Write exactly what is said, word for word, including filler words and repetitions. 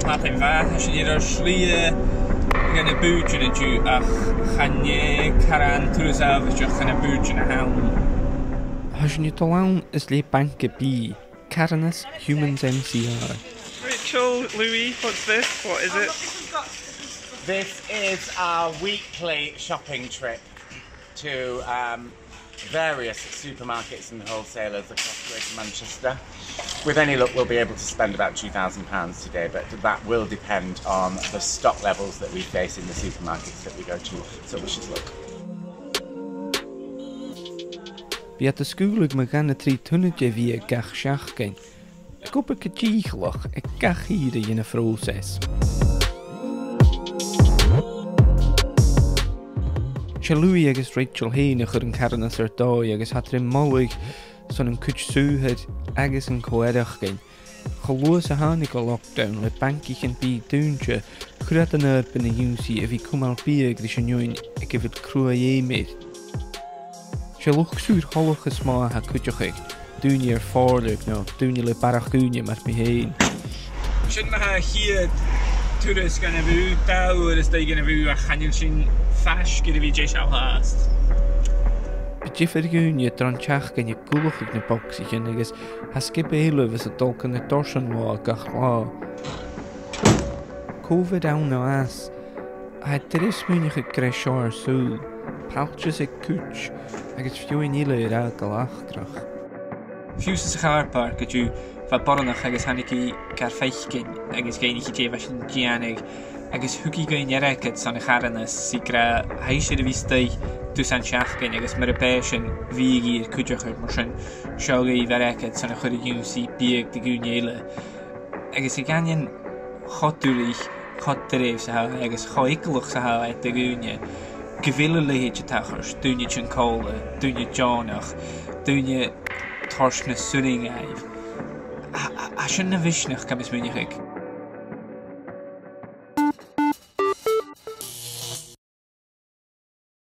Madainn mhath, tha sinn air ar slighe gu na bùithtean an-diugh ach chan e caran turas àbhaisteach dha na bùithtean a th' ann. Tha sinn a' dol ann is le banca-bìdh, Carglass Humans N C R. Rachel, Louis, what's this? What is it? This is our weekly shopping trip to, um, various supermarkets and wholesalers across Greater Manchester. With any luck, we'll be able to spend about two thousand pounds today, but that will depend on the stock levels that we face in the supermarkets that we go to. So wish us luck. Bidh iad a' sgaoileadh mu dhà no trì tunnaidean bhiadh gach seachdain, ag obair gu dìcheallach aig gach ìre dhen a' phròiseas. 'S e Louis agus Rachel fhèin a chuir an carglass air dòigh agus tha iad air am moladh son an cuid saothair agus an co-fhaireachdainn. Cho luath 's a thàinig an lockdown le bancaichean bìdh dùinte, chuir iad an obair na ionnsaigh a bhith a' cumail biadh ris an fheadhainn aig a bheil cruaidh-fheum air. 'S e luchd-saothair-thoileach as motha a tha a' cuideachadh, daoine air fòrladh no daoine le barrachd ùine mar mi fhèin. Sin mar a tha a' chiad turas dhan a' bhùth, dà uair às dèidh dhan a' bhùth, ach chan eil sinn faisg air a bhith deiseil fhathast. Bidh diofar dhaoine tron t-seachdain a' cuideachadh na bogsaichean agus tha sgioba eile a bhios a' dol gu na dorsan-làithean gach latha. Covid ann no às, tha e doirbh smaoineachadh gur e seo ar saoghal, pailteas aig cuid, agus feadhainn eile air fhàgail acrach. Fiù 's sa car park an-diugh, bha boireannach agus thàinig i gar faicinn agus dh'fhaighnich i dè bha sinn a' dèanamh, agus thug i dhuinn airgead son a' charglass 's i ag ràdh, tha ise air a bhith a-staigh dusan t-seachdain agus mura b' e sin, bhiodh i air cuideachadh, mar sin, seo dhuibh airgead son a chur a dh'ionnsaigh biadh do dhaoine eile. Agus a dh'aindeoin cho duilich, cho doirbh 's a tha e agus cho eagalach 's a tha e do dhaoine, gu bheil a leithid a' tachairt, daoine tighinn còmhla, daoine deònach, daoine a' toirt na suirghe dhaibh. Tha, tha, tha sin na mhisneachd, tha mi a' smaoineachadh.